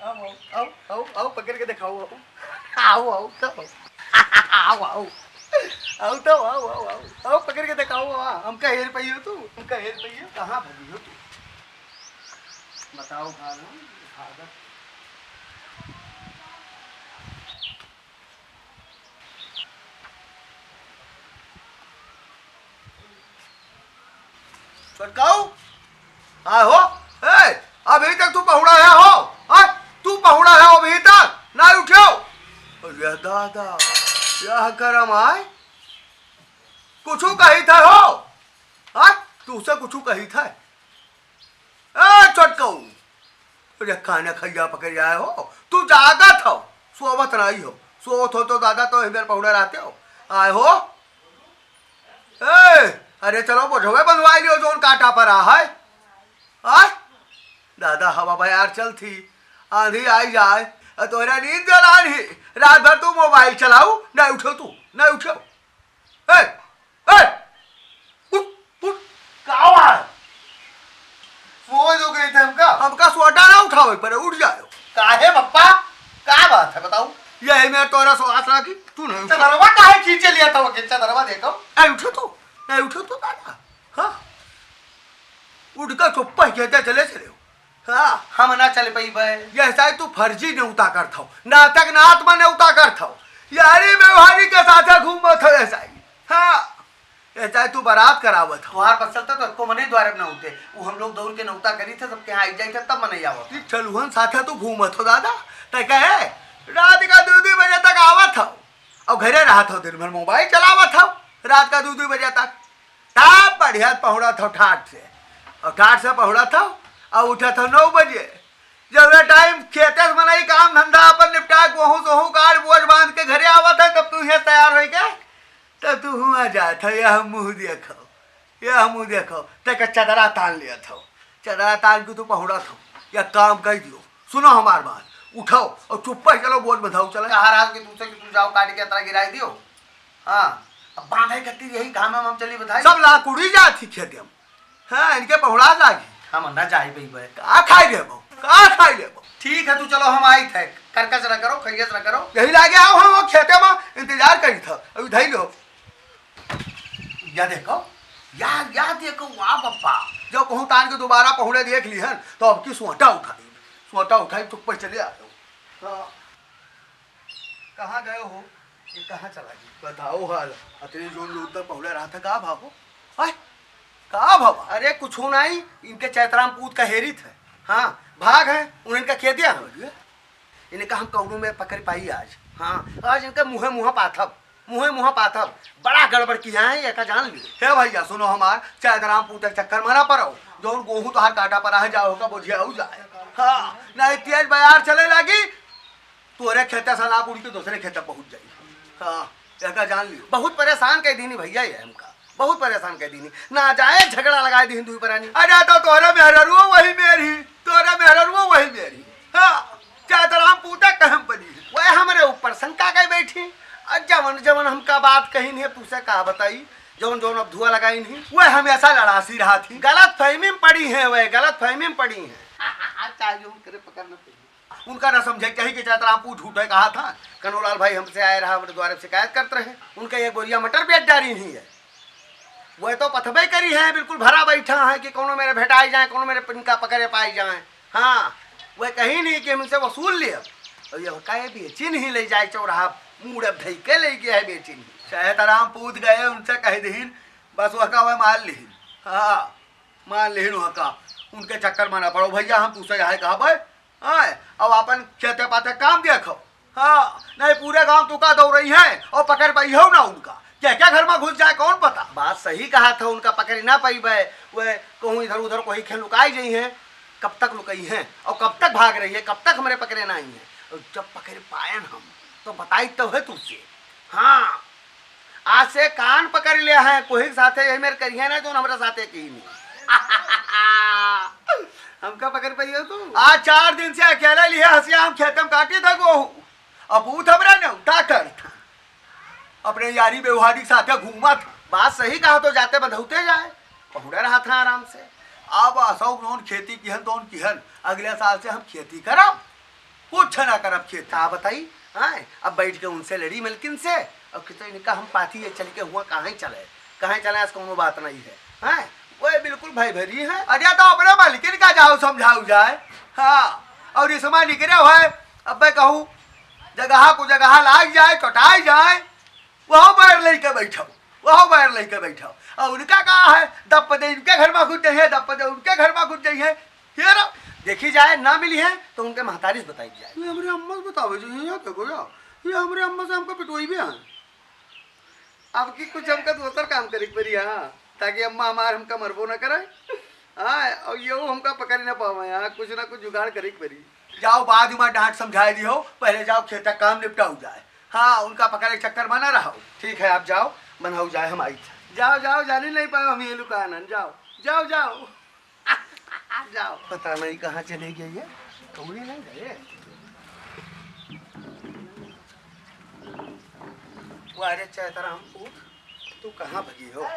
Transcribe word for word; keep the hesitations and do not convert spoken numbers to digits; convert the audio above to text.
आओ, आओ, आओ, आओ, पकड़ के देखाओ, आओ। आओ, आओ, तब आओ। आओ, आओ। आओ, तब आओ, आओ, आओ। आओ, पकड़ के देखाओ, आओ। हमका हेर पइयो तू, हमका हेर पइयो। कहाँ भगी हो तू? बताओ, भागो, भागो। छोटकाऊ, आए हो? ए, अभी तक तू पहुड़ा है हो? आए, तू पहुड़ा है अभी तक? ना उठ्यो? अरे दादा, यह करम आए? कुछू कही था हो? आए, तू से कुछू कही था? ए, छोटकाऊ, अरे काने खैया पकड़ आए हो? तू जागत हो, सोवत नहीं हो। सोवत हो तो दादा तो एहमेर पहुड़ा रहते हो। आए हो? ए, अरे चलो बोझवे बंधवाई लियो, जौन काटा पर आ है। आय? दादा, हवा बयार चलत ही, आंधी आई जाए, अ तोहरा नींद जलान ही। रात भर तू मोबाइल चलाऊ, नहीं उठो तू, नहीं उठो। ए, ए, उठ, उठ, का हुआ है? सोए दो गए थे हमका? हमका सोटा ना उठावे पड़े, उठ जाओ। काहे बप्पा? का बात है बताऊ? यही में तोरा सो आसरा की, तू नहीं उठो। चदरवा काहे खींचे लिया था वो? चदरवा देखो। नहीं उठो तू, नहीं उठो तू दादा। हाँ? उठ के चुप्पा खेते चले चले हो। हाँ। हम ना चल पइबे। यह साई तू फर्जी नेवता करत हो, नाटक नात में नेवता करत हो, यारी व्यवहारी के साथे घूमत हो यह साई। हाँ, यह साई तू बारात करावत हो। तोहार बस चलता तो एको मनई द्वारे में ना होते, वो हम लोग दौड़ के नेवता करी थे, सबके यहाँ आई जाई थे, तब मनई आवत। ई चलुहन साथे तू घूमत हो दादा, तै कहे रात का दो दो बजे तक आवत हो और घरे रहत हो, दिन भर मोबाइल चलावत हो रात का दो दो बजे तक। तब बढ़िया पहुड़त हो ठाट से, और ठाट से पहुड़त हो, और उठत हो नौ बजे। जब ये टाइम खेते से मनई काम धंधा अपन निपटा, गोहूँ सोहूँ काट, बोझ बांध के घरे आवत है, तब तू यहाँ तैयार होई के, तब तू हुआ जात हो, यह मुँह देखो, यह मुँह देखो, तक चदरा तान लियत हो, चदरा तान के तू पहुड़त हो, या काम कर दियो। सुनो हमार बात, उठाओ और चुप्पा से चलो, बोझ बंधाओ चले। कहा रहा कि तुमसे कि तुम जाओ काट के अतरा गिराई दियो। हाँ, अब बांधे खातिर यही घाम में हम चली बताई। सब लाकुड़ी जात ही खेते में। हाँ, इनके पहुड़ा लागी। हम ना जाई बई बे। का खाई लेबो? का खाई लेबो? ठीक है, तू चलो, हम आई थे। करकस न करो, खैयस न करो। यही लागे आओ, हम वो खेते में इंतजार करी था। अभी धई लो। या देखो, या, या देखो, वाह बप्पा। जब कहूँ तान के दोबारा पहुड़े देख लिहन, तो अब की सोटा उठाई। सोटा उठाई, चुप्पे चले आ जाओ। हाँ। कहाँ गए हो? ये कहाँ चला गया? बताओ हाल। अतने जोन लोग तक पहुँचा रहा था, का भागो? आय, का भावा? अरे कुछ नहीं, इनके चैतराम पूत का हेरी थे। हाँ, भाग है, उन्हें का खेत दिया हम। अरे? इन्हें का हम कौड़ू में पकड़ पाई आज। हाँ, आज इनका मुँहे मुँह पाथब, मुँहे मुँह पाथब। बड़ा गड़बड़ किया है, ये का जान ली। हे भैया, सुनो हमार, चैतराम पूत का चक्कर मना पड़ो, जोन गोहूँ तोहार काटा पर आ जाओ का बोझिया हो जाए। हाँ, नहीं तेज बयार चले लागी, तोरे खेते से ना उड़ के दूसरे खेते पहुँच जाई। हाँ, एका जान लियो। बहुत परेशान कर दीनी भैया ये हमका, बहुत परेशान कर दीनी। ना जाए झगड़ा लगाए दीन दुई परानी। अरे तो तोरे मेहररुओ वही मेरी, तोरे मेहररुओ वही मेरी। हाँ, चाहे तो राम पूता कहम बनी। वह हमरे ऊपर शंका कर बैठी। और जवन जवन हमका बात कही नहीं, तुझसे का बताई, जवन जवन अब धुआं लगाई नहीं, वह हमेशा लड़ासी रहा थी। गलत फहमी में पड़ी है, वह गलत फहमी में पड़ी है। चाहे जो हम करे पकड़ न पाई। उनका ना समझे, कही कि चाहे तो रामपू झूठे कहा था, कन्नूलाल भाई हमसे आए रहा, हमरे द्वारे शिकायत करत रहे, उनका ये बोरिया मटर बेच डारी नहीं है। वह तो पथबे करी है, बिल्कुल भरा बैठा है कि कौनो मेरे भेटाई जाए, कौनो मेरे इनका पकड़े पाई जाए। हाँ, वह कही नहीं कि हम इनसे वसूल लिया। और ये कहे बेची नहीं ले जाए चौराहा, मूड़ अब धई के ले गया है बेची नहीं। चाहे तो रामपूत गए, उनसे कह दीन, बस वह का वह मार लीन। हाँ, मान लेहिन वहाँ का, उनके चक्कर में ना पड़ो भैया, हम तुझसे यह कहा भाई, हाँ, अब अपन खेते पाते काम देखो। हाँ, नहीं पूरे गांव तू का दौड़ई है और पकड़ पाई हो ना उनका, क्या क्या घर में घुस जाए कौन पता। बात सही कहा था, उनका पकड़ ना पाई बे, वे कहूँ इधर उधर कोई खेल लुकाई गई हैं, कब तक लुकाई हैं और कब तक भाग रही है, कब तक हमरे पकड़े ना आई हैं। और जब पकड़ पायन हम तो बताई तो है तुझसे। हाँ, आज से कान पकड़ लिया है, कोई के साथे यही मेरे करिए ना, जो हमरा साथे की नहीं। हमका पकड़ पाइयो तू? आज चार दिन से अकेले लिए हंसिया हम खेत में काटी था गोहूं। अब पूत हमरा ने उठा कर था। अपने यारी व्यवहारी के साथे घूमा था। बात सही कहा तो जाते बधौते जाए। पहुड़ा रहा था आराम से। अब असौ नौन खेती किहन तौन किहन, अगले साल से हम खेती करब। कुछ ना करब खेत। का बताई? हाँ, अब बैठ के उनसे लड़ी मलकिन से, और कितो इनका हम पाती है चल के हुआ कहाँ ही चले, कहाँ ही चले, आज कौनो बात नहीं है। हाँ, वो बिल्कुल भय भरी है। अरे तो अपने मलकिन का जाओ समझाऊ जाए। हाँ, और इसमा निकरे हुए, अब मैं कहूँ जगह को जगह लाग जाए, कटाई जाए, वह बैर लेके बैठो, वह बैर लेके बैठो। और उनका कहा है, दब दे इनके घर में घुस जाइए, दब दे उनके घर में घुस जाइए। ये रो, देखी जाए, ना मिली है तो उनके महतारी से बताई जाए। ये हमरे अम्मा से बतावे जो है, यहाँ देखो जा, ये हमरे अम्मा से हमका पिटवाई भी है। अब की कुछ हमका दोसर काम करे के पड़ी, हाँ, ताकि अम्मा हमार हमका मरबो ना करे। हाँ, और ये हमका पकड़ ना पावे, हाँ, कुछ ना कुछ जुगाड़ करे के पड़ी। जाओ, बाद में डांट समझाए दियो, पहले जाओ खेत का काम निपटाऊ जाए। हाँ, उनका पकड़े के चक्कर में ना रहो। ठीक है, आप जाओ, बनाऊ जाए हम आई थे। जाओ, जाओ, जाने नहीं पाए हम ये लुकानन, जाओ, जाओ, जाओ। जाओ। पता नहीं कहाँ चले गए ये, कौड़ी नहीं गए। वो अरे चैतराम उठ, तू कहाँ भगी हो?